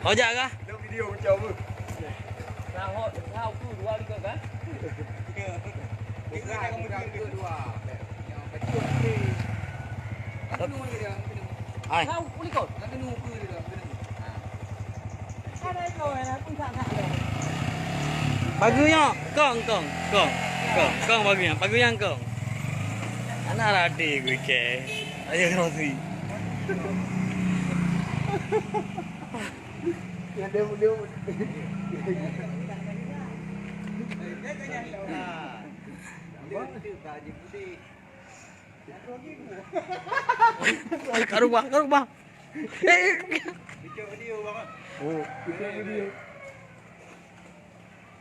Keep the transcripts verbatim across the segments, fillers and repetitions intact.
Ho jak kah? Dalam video macam apa? Nah, ho, ho, tu dua likot kah? Bukan, bukan, bukan dua. Yang bacut ni. Hai. Tahu kulikot. Pageue nyoe, kong, kong, kong, kong, kong, pageue nyan, pageue nyan kong. Anak rade gue ke. Ayo rosi. Ada muda. Karubah, karubah. Eh. Video, video, bang. Oh, video, video.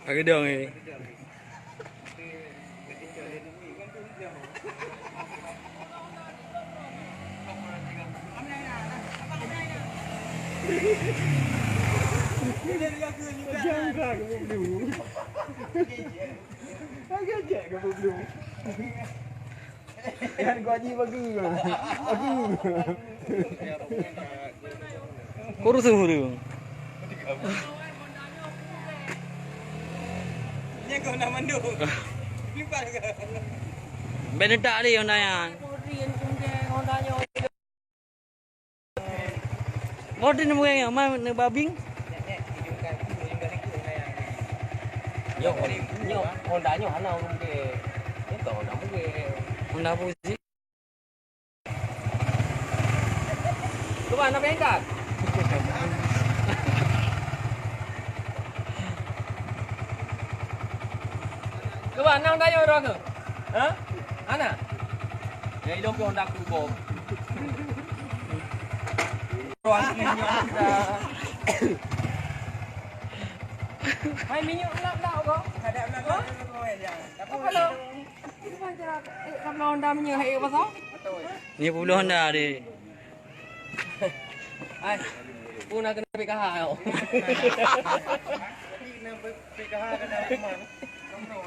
Agak dong ni. Jangan kau dulu. Agak je kau dulu. Kan gua ji bagi. Bagi. Kurus tu. Nyan kau nak mandum. Lipat ke? Ben tak lé Honda nyan. Modern mungkin yang mana nak babing? Nyoe, nyoe Honda nyoe hana ureueng ke. Nyoe Honda mungkin. Honda apa sih? Cuba nak bengkak. Cuba nak Honda nyoe ureueng ke? Ha? Hana? Ya, ilong pih Honda Turbo. Roh asli nyoe Honda. Hai minyeuk lap-lap ko. Ada lap-lap. Apa lo? Apa cara? Eh, kalau Honda minyeuk hai pasal? Ni puluh Honda deh. Ai, pun nak kena P K H yo. Kena P K H kena rumah.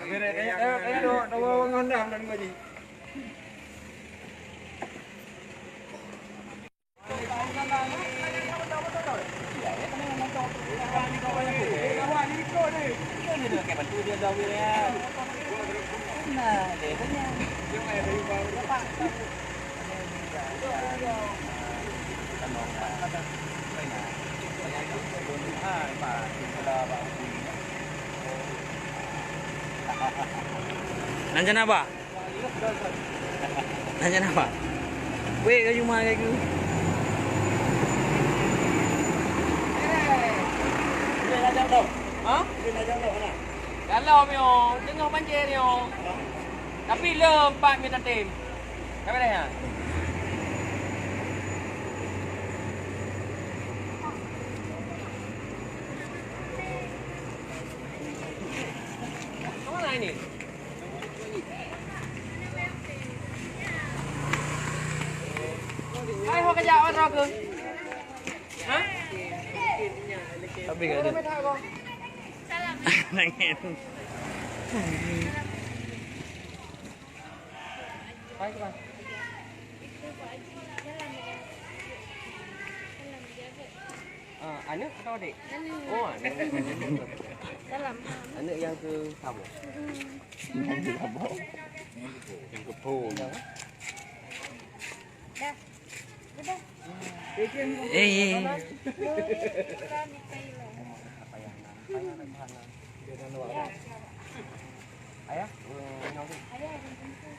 Beri dia, dia, dia, dia, dia, dia, dia, dia, dia, dia, dia, Nan jana ba? Nan jana ba? Weh, ka jumah ka ku. Ha? Dalam nyoe, teungoh banjir nyoe. Tapi le empat meter tim. Kamera ya? Mana ini? Hai, ho kejap, mana ke? Ha? Tapi kat dia. Nangis. Hai, Bang. Ah, aneuk atau adik? Aneuk. Oh, aneuk. Salam. Aneuk yang ke sama? Mm-mm. Yang ke sama. Yang ke pun. Dah. Udah. Eh, eh. Ayah, eh, nyoe tu. Ayah, kampung tu.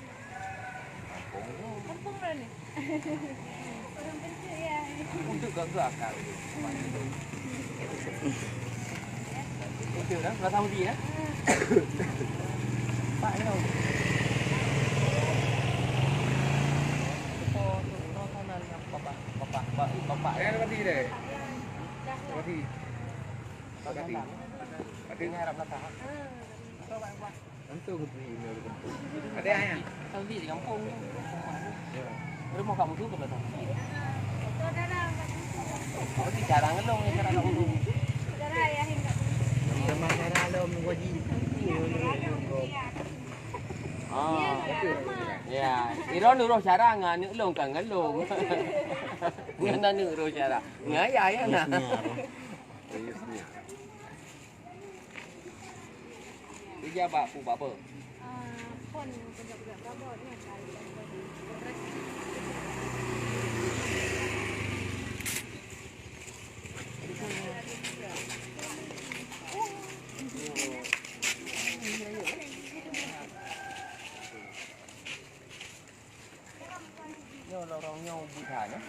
Kampung mana ni? Orang Pencik, ya. Untuk gak-gak akal tu. Itu dah, belah Saudi, ya? Pak, nyoe. Itu, itu, itu, sana ni, bapak, bapak, bapak, bapak. Saya ada mati deh. Mati. Mati. Mati. Ini harap datang. Langsung ke sini, ini ada kampung. Ada ayah? Saudi di kampung tu. Ya. Rumah kat Busu ke belakang? Berarti cara ngelong ni, cara kat Busu. Sama cara ngelong, wajib. Ah. Ya. Iron urus cara ngan aneuk long kan ngelong. Ngan aneuk urus cara. Ngan ayah, ya, nah. Iya, iya. Ija bak pu bak apa? Ah, phon peugah-peugah bak apa ni? Nyoe lorong nyoe buta nyoe.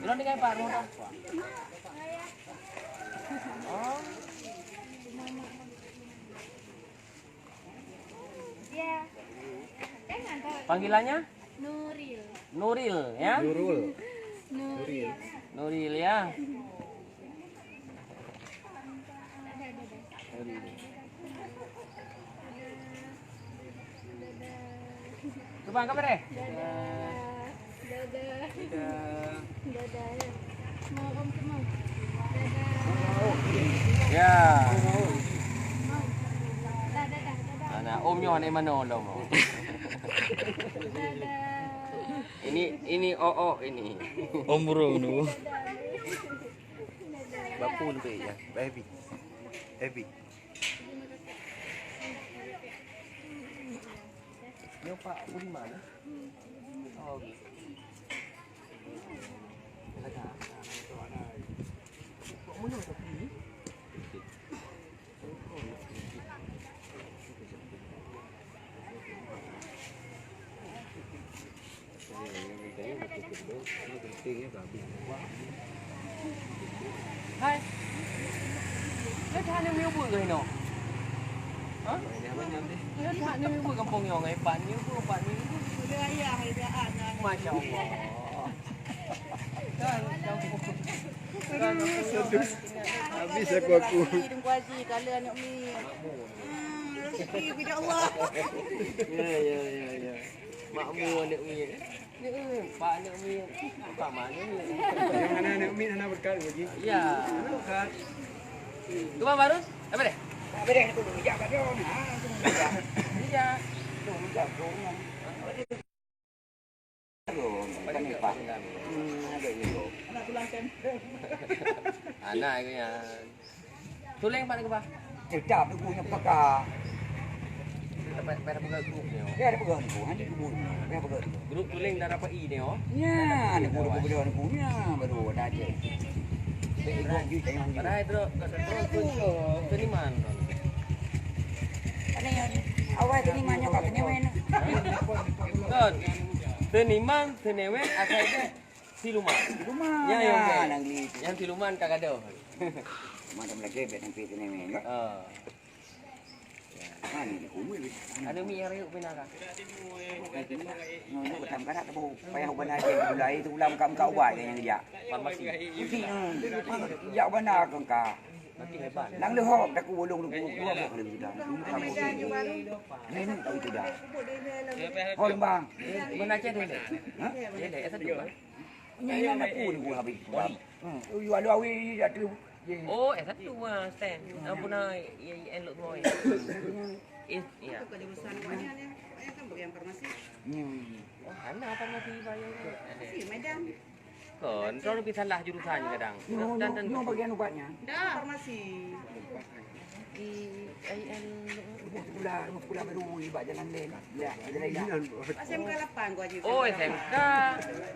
Ilôn tinggai Pak Ruda. Oh. Panggilannya? Nuril. Nuril, ya? Nurul. Nuril. Nuril, ya? Ke bang, ke mana? Dadah. Dadah. Dadah. Dadah. Mau om tu mau. Dadah. Ya. Mau. Dah, dadah, dadah. Anak om nyoh anak mana lom? Dadah. Ini, ini oh, oh, ini. Om burung tu. Dadah. Bapu lebih ya. Baby. Baby. Nyoe Pak Budiman, eh? Oh, okey. Kok mana tapi ni? Hai. Nyoe that neumiet ubeut keuh inoe? Ha? Nyoe that neumiet ubeut gampông nyoe ngon ipat neumiet ubeut, ipat neumiet ubeut. Masya Allah. Kan, gampông. Habis aku, aku. Rezeki Teungku Haji, kala aneuk miet. Hmm, rezeki bak Allah. Ya, ya, ya, ya. Makmu aneuk miet. Pak aneuk miet. Pak mana ni? Yang mana aneuk miet hana berkat lagi. Ya. Hana berkat. Cuma baru, apa deh? Tak boleh tu, jak kat dia. Ha, tu. Iya. Tu, jak tu. Bukan ni, Pak. Hmm, ada juga. Anak aku yang Tuléng pat neukeubah? Teutap neuku nyang peka. Pat, pat neupeugah grup nyoe? Dia ada peugah neuku, hana neuku. Dia peugah neuku. Grup tuléng dara P I nyoe? Nya, neuku, neuku peugah neuku nya, baru ada aja. Padahai trok, trok seniman. Ada yang awai seniman nyoe kat seniman. Kon, seniman, seniman, asai deh. Siluman. Siluman. Nyan, nyan, nyan, nyan. Nyan siluman ka gadoh. Macam lagi bet sampai sini ni, ya. Ah. Mana ni? Umi. Ada mi yang rayuk pina ka? Nyonya betam karat tu, payah ubah aja gulai tu ulam kam ka ubah yang dia. Farmasi. Mesti, hmm. Jak ubah nak ke ka. Nanti hebat. Nang leuhop dak ulung dua buah lebih dah. Ini tak itu dah. Hol bang. Mana Aceh dia? Ha? Dia ada S satu kan? Nyan, nyan aku ni guna habis. Oli. Hmm. Ui, alu awi ya tu. Oh, S satu ah, stand. Ampun ah, ya, ya, elok boy. Eh, ya. Itu kalau urusan awaknya ni, saya kan bagian farmasi. Hmm. Oh, hana farmasi bayar ni. Ada. Si Medan. Kon, kau lebih salah jurusan kadang. Nyoh, dan, nyoh, dan nyoh bagian ubatnya. Dah. Farmasi. Di I N. Rumoh sekolah, rumoh sekolah baru di bak jalan lain. Ya, jalan lain. S M K lapan gua aja. Oh, S M K.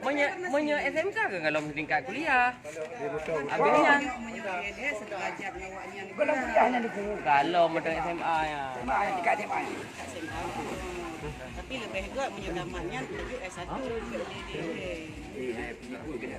Meunyo, meunyo S M K ke kalau tingkat kuliah? Habis nyan. Meunyo, meunyo G L S sederajat ngon awak nyan. Kalau kuliah nyan dulu. Kalau meunan S M A ya. S M A ya, tingkat S M A ya. S M A. Tapi lebih gèt meunyo tamat nyan tuju S satu. Iya, iya.